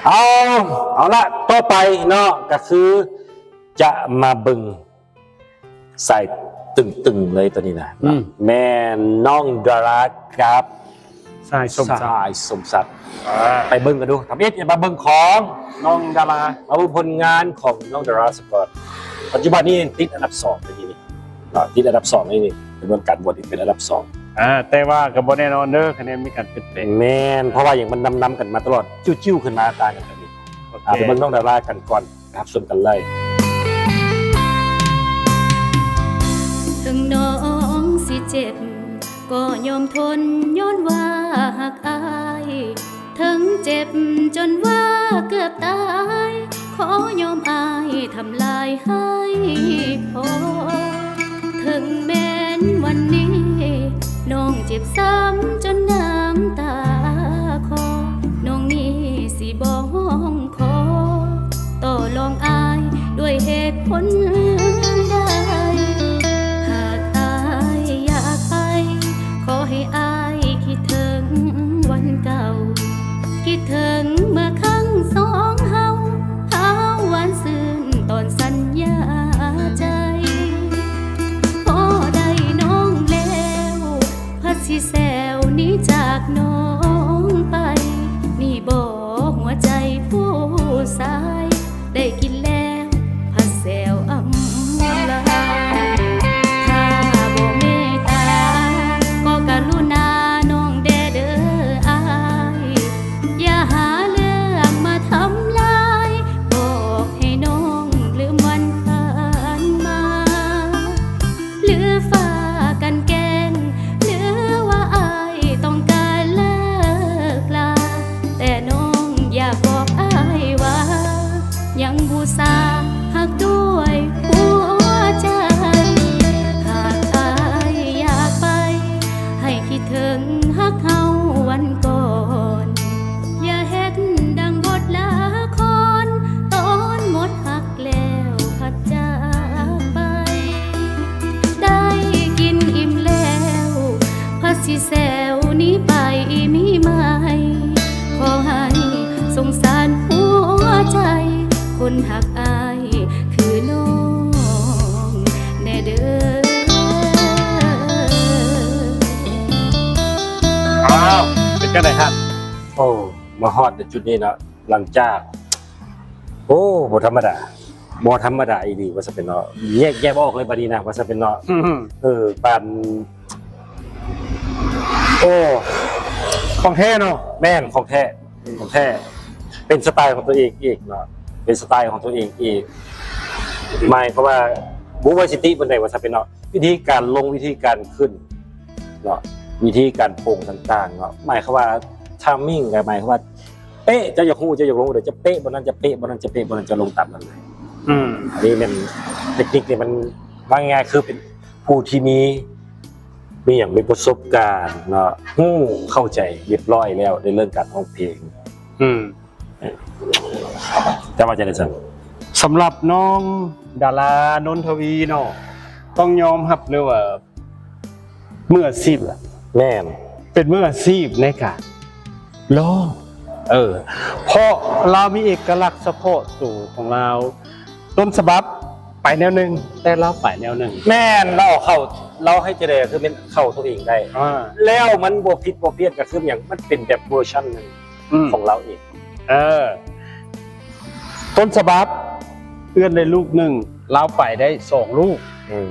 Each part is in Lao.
ເອົາ ເອົາລະ ຕໍ່ໄປເນາະ ກໍຄືຈະມາເບິ່ງສາຍຕຶງໆເລີຍຕອນນີ້ນະ ອືມ ແມ່ນນ້ອງດາລາກັບ ສະຫາຍສົມສັກ ສະຫາຍສົມສັກ ອ່າ ໄປເບິ່ງກັນດູ ທຳອິດ ມາເບິ່ງຂອງນ້ອງດາລາ ມາເບິ່ງຜົນງານຂອງນ້ອງດາລາສະກ່ອນ. ປັດຈຸບັນນີ້ຕິດອັນດັບສອງໃນນີ້ ເນາະ ຕິດອັນດັບສອງໃນນີ້ ຈຳນວນການໂຫວດນີ້ເປັນອັນດັບສອງ ອ່າ ແຕ່ວ່າກໍບໍ່ແນ່ນອນເດີ ຄະແນນມີການປ່ຽນແປງ ແມ່ນ ເພາະວ່າຫຍັງ ມັນນຳໆກັນມາຕະຫຼອດ ຈິ້ວໆຂຶ້ນມາຕ່າງກັນແບບນີ້. ໂອເຄ ອ່າ ໄປເບິ່ງນ້ອງດາລາກັນກ່ອນ ໄປຮັບຊົມກັນເລີຍ. ເຖິງນ້ອງຊິເຈັບ ກໍຍອມທົນ ຍ້ອນວ່າຮັກອ້າຍ ເຖິງເຈັບຈົນວ່າເກືອບຕາຍ ຂໍຍອມອ້າຍທຳລາຍໃຫ້ພໍ. ເຖິງແມ່ນວັນນີ້ ນ້ອງເຈັບຊ້ຳຈົນນ້ຳຕາຄໍ ນ້ອງນີ້ຊິບໍ່ຮ້ອງ ຂໍຕໍ່ລອງອ້າຍດ້ວຍເຫດຜົນໃດ? ຫາກອ້າຍຢາກໄປ ຂໍໃຫ້ອ້າຍຄິດເຖິງວັນເກົ່າ ຄິດເຖິງເມື່ອຄັ້ງສອງເຮົາ ພາວວານຊື່ນຕອນສັນຍາໃຈ. ພໍໄດ້ນ້ອງແລ້ວ ພັດຊິແຊວໜີຈາກນ້ອງໄປ ນີ້ບໍ່ຫົວໃຈຜູ້ຊາຍ ໄດ້ກິນແລ້ວພັດແຊວອຳລາ. ຖ້າບໍ່ເມດຕາ ກໍກະລຸນານ້ອງແດ່ເດີອ້າຍ ຢ່າຫາເລື່ອງມາທຳລາຍ ບອກໃຫ້ນ້ອງລືມວັນຜ່ານມາ. ຫຼືຝາກກັນແກ້ງ ຫຼືວ່າອ້າຍຕ້ອງການເລີກລາ ແຕ່ນ້ອງຢາກບອກອ້າຍວ່າ ຍັງບູຊາຮັກດ້ວຍຫົວໃຈ. ຫາກອ້າຍຢາກໄປ ໃຫ້ຄິດເຖິງຮັກເຮົາວັນກ່ອນ ຢ່າເຮັດດັ່ງບົດລະຄອນ ຕອນໝົດຮັກ ແລ້ວພັດຈາກໄປ ໄດ້ກິນອີ່ມແລ້ວ ພັດຊິແຊວໜີໄປມີໃໝ່ ຂໍໃຫ້ສົງສານຫົວໃຈ ຄົນຮັກອ້າຍຄືນ້ອງແດ່ເດີ. ອ້າວ ເປັນຈັ່ງໃດທ່ານ? ໂອ້ ມາຮອດໃນຈຸດນີ້ເນາະ ຫຼັງຈາກ ໂອ້ ບໍ່ທຳມະດາ ບໍ່ທຳມະດາອີ່ຫຼີວ່າຊັ້ນເປັນເນາະ ແຍກ ແຍກບໍ່ອອກເລີຍບາດນີ້ນະວ່າຊັ້ນເປັນເນາະ ອືມ ເອີ ປານ ໂອ້ ຂອງແທ້ເນາະ ແມ່ນ ຂອງແທ້ ຂອງແທ້ ເປັນສະໄຕຂອງຕົວເອງອີກເນາະ ເປັນສະໄຕຂອງຕົວເອງອີກ ໝາຍຄວາມວ່າບໍ່ວ່າຊິຕິປານໃດວ່າຊັ້ນເປັນເນາະ ວິທີການລົງ ວິທີການຂຶ້ນເນາະ ວິທີການໂປ່ງຕ່າງໆເນາະ ໝາຍຄວາມວ່າ timing ກໍໝາຍຄວາມວ່າ ເປະ ເຈົ້າຢາກຮູ້ ເຈົ້າຢາກລົງໃດ ຈະເປະບ່ອນນັ້ນ ຈະເປະບ່ອນນັ້ນ ຈະເປະບ່ອນນັ້ນ ຈະລົງຕາມນັ້ນເລີຍ ອືມ ອັນນີ້ແມ່ນເຕັກນິກນີ້ ມັນວ່າງ່າຍໆ ຄືເປັນຜູ້ທີ່ມີ ມີຫຍັງ ມີປະສົບການເນາະ ຮູ້ເຂົ້າໃຈຮຽບຮ້ອຍແລ້ວໃນເລື່ອງການຮ້ອງເພງ ອືມ ເຈົ້າວ່າຈັ່ງໃດຊັ້ນ? ສຳລັບນ້ອງດາລາ ນົນທະວີເນາະ ຕ້ອງຍອມຮັບເລີຍວ່າ ມືອາຊີບລະ ແມ່ນ ເປັນມືອາຊີບໃນການຮ້ອງ ເອີ ເພາະລາວມີເອກະລັກສະເພາະໂຕຂອງລາວ ຕົ້ນສະບັບໄປແນວໜຶ່ງ ແຕ່ລາວໄປແນວໜຶ່ງ ແມ່ນ ລາວເອົາເຂົ້າ ລາວເຮັດຈັ່ງໃດກໍຄືແມ່ນເຂົ້າຕົວເອງໄດ້ ອ່າ ແລ້ວມັນບໍ່ຜິດບໍ່ພຽດກໍຄືຫຍັງ ມັນເປັນແບບເວີຊັນໜຶ່ງ ອືມ ຂອງລາວເອງ ເອີ ຕົ້ນສະບັບເອື້ອນໄດ້ລູກໜຶ່ງ ລາວໄປໄດ້ສອງລູກ ອືມ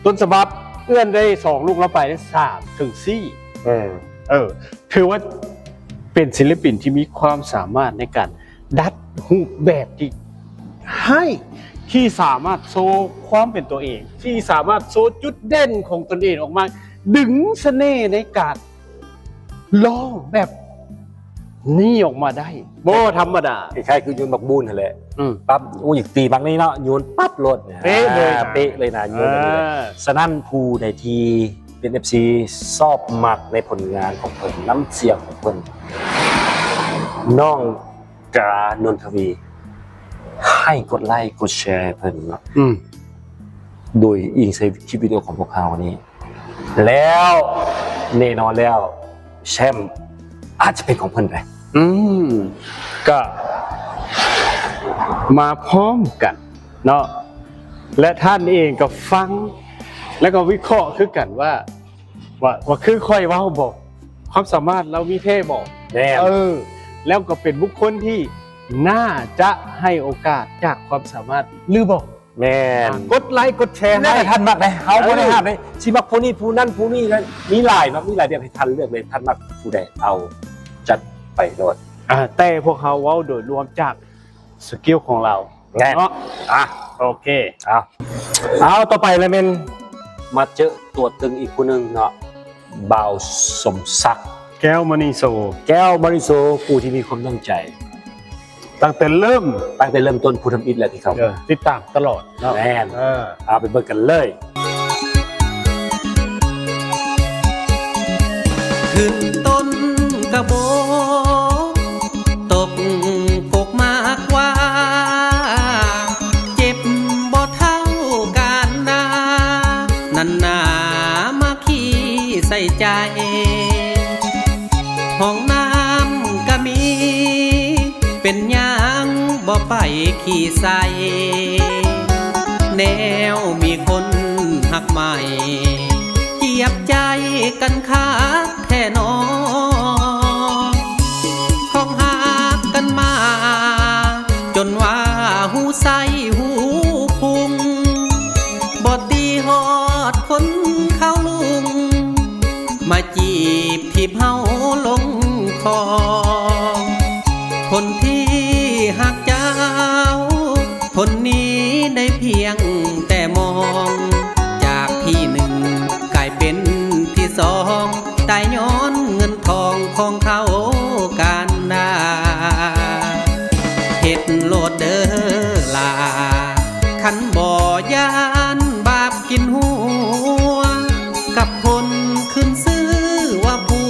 ຕົ້ນສະບັບເອື້ອນໄດ້ສອງລູກ ລາວໄປໄດ້ສາມເຖິງສີ່ ເອີ ເອີ ຖືວ່າເປັນສິນລະປິນທີ່ມີຄວາມສາມາດໃນການດັດຮູບແບບທີ່ໃຫ້ ທີ່ສາມາດໂຊຄວາມເປັນຕົວເອງ ທີ່ສາມາດໂຊຈຸດເດັ່ນຂອງຕົນເອງອອກມາ ດຶງສະເໜ່ໃນການ ຮ້ອງແບບນີ້ອອກມາໄດ້ ບໍ່ທຳມະດາ ຄ້າຍໆຄືໂຍນໝາກບູນຫັ້ນແຫຼະ ອືມ ປັບ ໂອ້ ຢາກຕີໝາກນີ້ເນາະ ໂຍນປັບໂລດ ເປະເລີຍ ອ່າ ເປະເລີຍນະ ໂຍນແບບນີ້ເລີຍ ອ່າ ສະນັ້ນຜູ້ໃດທີ່ເປັນເອັຟຊີ ຊອບມັກໃນຜົນງານຂອງເພິ່ນ ນ້ຳສຽງຂອງເພິ່ນ ນ້ອງ ກາ ນົນທະວີ ໃຫ້ກົດໄລກົດແຊໃຫ້ເພິ່ນເນາະ ອືມ ໂດຍອີງໃສ່ຄລິບວິດີໂອຂອງພວກເຮົານີ້ ແລ້ວແນ່ນອນແລ້ວ ແຊມອາດຈະເປັນຂອງເພິ່ນໄປ ອືມ ກະ ມາພ້ອມກັນເນາະ ແລະ ທ່ານເອງກໍຟັງ ແລ້ວກໍວິເຄາະຄືກັນວ່າ ວ່າ ວ່າຄືຂ້ອຍເວົ້າບໍ່? ຄວາມສາມາດລາວມີແທ້ບໍ່? ແມ່ນ ເອີ ແລ້ວກໍເປັນບຸກຄົນທີ່ໜ້າຈະໃຫ້ໂອກາດຈາກຄວາມສາມາດຫຼືບໍ່? ແມ່ນ ກົດໄລກົດແຊໃຫ້ ແນວໃດທ່ານມັກເດ້ ເຮົາບໍ່ໄດ້ຫ້າມເດ້ ຊິມັກຜູ້ນີ້ຜູ້ນັ້ນຜູ້ນີ້ ມີຫຼາຍເນາະ ມີຫຼາຍແບບໃຫ້ທ່ານເລືອກເລີຍ ທ່ານມັກຜູ້ໃດເອົາ ຈັດໄປໂລດ ອາ ແຕ່ພວກເຮົາເວົ້າໂດຍລວມຈາກສະກິວຂອງລາວ ແມ່ນ ເນາະ ອາ ໂອເຄ ເອົາ ເອົາ ຕໍ່ໄປລະແມ່ນມາເຈີຕົວຕຶງອີກຜູ້ໜຶ່ງເນາະ ບ່າວສົມສັກ ແກ້ວມະນີໂຊ ແກ້ວມະນີໂຊ ຜູ້ທີ່ມີຄວາມຕັ້ງໃຈ ຕັ້ງແຕ່ເລີ່ມ ຕັ້ງແຕ່ເລີ່ມຕົ້ນ ຜູ້ທຳອິດແຫຼະທີ່ເຂົາ ເອີ ຕິດຕາມຕະຫຼອດເນາະ ແມ່ນ ເອີ ເອົາໄປເບິ່ງກັນເລີຍ ຂຶ້ນຕົ້ນກະໂບ ຕົກກົກໝາກຫວ້າ ເຈັບບໍ່ເທົ່າການນາ ນັ້ນນາມາຂີ້ໃສ່ໃຈ ຫ້ອງນ້ຳກະມີ ເປັນຫຍັງບໍ່ໄປຂີ້ໃສ່ ແນວມີຄົນຮັກໃໝ່ ຈຽບໃຈກັນຄັກແທ້ໜໍ ຂອງຮັກກັນມາ ຈົນວ່າຫູໃສຫູພຸງ ບໍ່ຕີຮອດຄົນເຂົາລຸງ ມາຈີບຖີບເຮົາລົງຄອ ຄົນທີ່ຮັກເຈົ້າ ຄົນນີ້ໄດ້ພຽງແຕ່ມອງ ຈາກທີໜຶ່ງກາຍເປັນທີສອງ ຕາຍຍ້ອນເງິນທອງຂອງເຂົາການນາ ເຮັດໂລດເດີຫຼ້າ ຄັນບໍ່ຢ້ານບາບກິນຫົວ ກັບຄົນຂຶ້ນຊື່ວ່າຜົ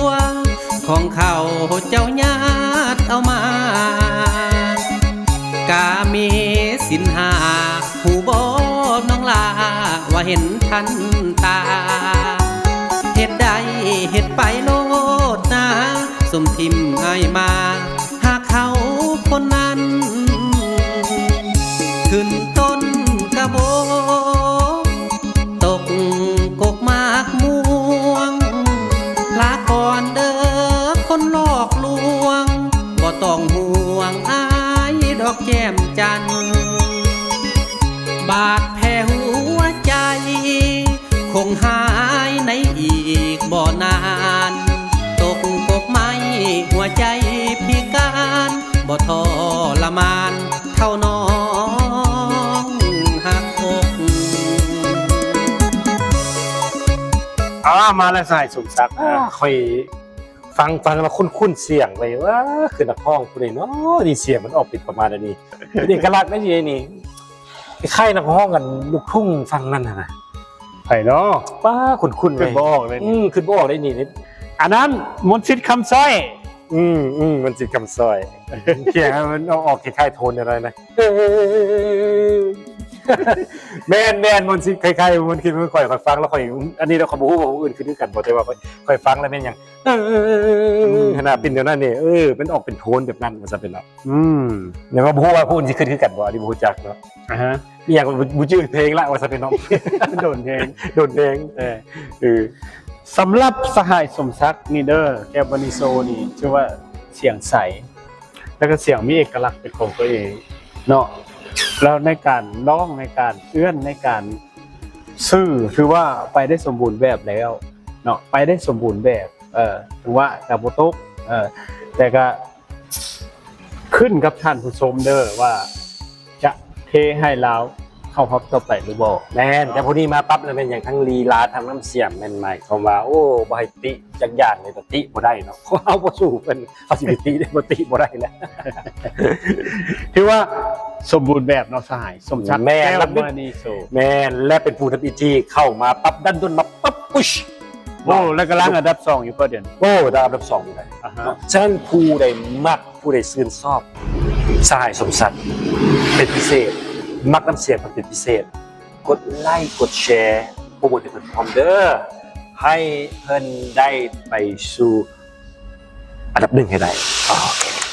ວ ຂອງເຂົາເຈົ້າຍາດເອົາມາ ກາເມສິນຫ້າ ຮູ້ບໍ່ນ້ອງຫຼ້າ ວ່າເຫັນທັນຕາ ເຮັດໄດ້ເຮັດໄປໂລດນາ ສົມຖິ້ມອ້າຍມາ ຫາເຂົາຄົນນັ້ນ ຂຶ້ນຕົ້ນກະໂບ ຕົກກົກໝາກມ່ວງ ລາກ່ອນເດີຄົນຫຼອກລວງ ບໍ່ຕ້ອງຫ່ວງອາຍດອກແກ້ມຈັນ ບາດແຜຫົວໃຈ ຄົງຫາຍໃນອີກບໍ່ນານ ຕົກກົກໄມ້ຫົວໃຈພິການ ບໍ່ທໍລະມານເທົ່ານ້ອງຮັກອົກ. ອາ ມາແລ້ວ ສະຫາຍສົມສັກ ອາ ຂ້ອຍຟັງ ຟັງແລ້ວຄຸ້ນໆສຽງໄວ້ວ່າ ຄືນັກຮ້ອງຜູ້ໃດເນາະ ນີ້ສຽງມັນອອກເປັນປະມານອັນນີ້ ເປັນເອກະລັກໄດ໋ນີ້ ນີ້ ຄ້າຍໆນັກຮ້ອງອັນລູກທຸ່ງຝັ່ງນັ້ນຫັ້ນນະ. ໃຜເນາະ? ປ້າ ຄຸ້ນໆເລີຍ ຄິດບໍ່ອອກເລີຍ ອືມ ຄິດບໍ່ອອກເລີຍນີ້ ອັນນັ້ນ ມົນສິດ ຄຳສ້ອຍ ອືມໆ ມົນສິດ ຄຳສ້ອຍ ສຽງມັນອອກ ອອກຄ້າຍໆໂທນແນວໃດນະ ແມ່ນໆ ມົນສິດ ຄ້າຍໆ ມົນຄິດ ຂ້ອຍຟັງແລ້ວຂ້ອຍ ອັນນີ້ເນາະ ຂ້ອຍບໍ່ຮູ້ວ່າຜູ້ອື່ນຄິດຄືກັນບໍ່ ແຕ່ວ່າຂ້ອຍຟັງແລ້ວແມ່ນຫຍັງ ເອີ ຂະໜາດເປັນແນວນັ້ນນີ້ ເອີ ມັນອອກເປັນໂທນແບບນັ້ນວ່າຊັ້ນເປັນເນາະ ອືມ ແຕ່ວ່າບໍ່ຮູ້ວ່າຜູ້ອື່ນຊິຄິດຄືກັນບໍ່ ອັນນີ້ບໍ່ຮູ້ຈັກເນາະ ອາຮະ ອີຫຍັງ ບໍ່ ບໍ່ຈື່ເພງລະວ່າຊັ້ນເປັນເນາະ ໂດນເພງ ໂດນເພງ ເອີ ເອີ ສຳລັບສະຫາຍສົມສັກນີ້ເດີ ແກ້ວມະນີໂຊນີ້ ຖືວ່າສຽງໃສ ແລ້ວກໍສຽງມີເອກະລັກເປັນຂອງຕົວເອງເນາະ ແລ້ວໃນການຮ້ອງ ໃນການເອື້ອນ ໃນການສື່ ຖືວ່າໄປໄດ້ສົມບູນແບບແລ້ວເນາະ ໄປໄດ້ສົມບູນແບບ ເອີ ຖືວ່າກະບໍ່ຕົກ ເອີ ແຕ່ກະຂຶ້ນກັບທ່ານຜູ້ຊົມເດີວ່າ ຈະເທໃຫ້ລາວເຂົ້າຮອບຕໍ່ໄປຫຼືບໍ່. ແມ່ນ ແຕ່ຜູ້ນີ້ມາປັບແລ້ວແມ່ນຫຍັງ ທັງລີລາ ທັງນ້ຳສຽງ ແມ່ນໝາຍຄວາມວ່າ ໂອ້ ບໍ່ໃຫ້ຕິຈັກຢ່າງເລີຍ ກໍຕິບໍ່ໄດ້ເນາະ ເຮົາບໍ່ສູ້ເພິ່ນ ເຮົາຊິໄປຕິໄດ້ ບໍ່ຕິບໍ່ໄດ້ແຫຼະ ຖືວ່າສົມບູນແບບເນາະ ສະຫາຍສົມສັກ ແມ່ນ ແກ້ວມະນີໂຊ ແມ່ນ ແລະ ເປັນຜູ້ທຳອິດທີ່ເຂົ້າມາປັບ ດັນດົນມາປັບ ປຸດ ໂອ້ ແລ້ວກຳລັງອັນດັບສອງຢູ່ກໍດຽວນີ້ ໂອ້ ໄດ້ອັນດັບສອງຢູ່ໄດ໋ ອາຮະ ເນາະ ສະນັ້ນຜູ້ໃດມັກ ຜູ້ໃດຊື່ນຊອບສະຫາຍສົມສັກເປັນພິເສດ ມັກນ້ຳສຽງເພິ່ນເປັນພິເສດ ກົດໄລກົດແຊ ໂປຣໂມດໃຫ້ເພິ່ນພ້ອມເດີ ໃຫ້ເພິ່ນໄດ້ໄປສູ່ອັນດັບໜຶ່ງໃຫ້ໄດ້ ໂອເຄ.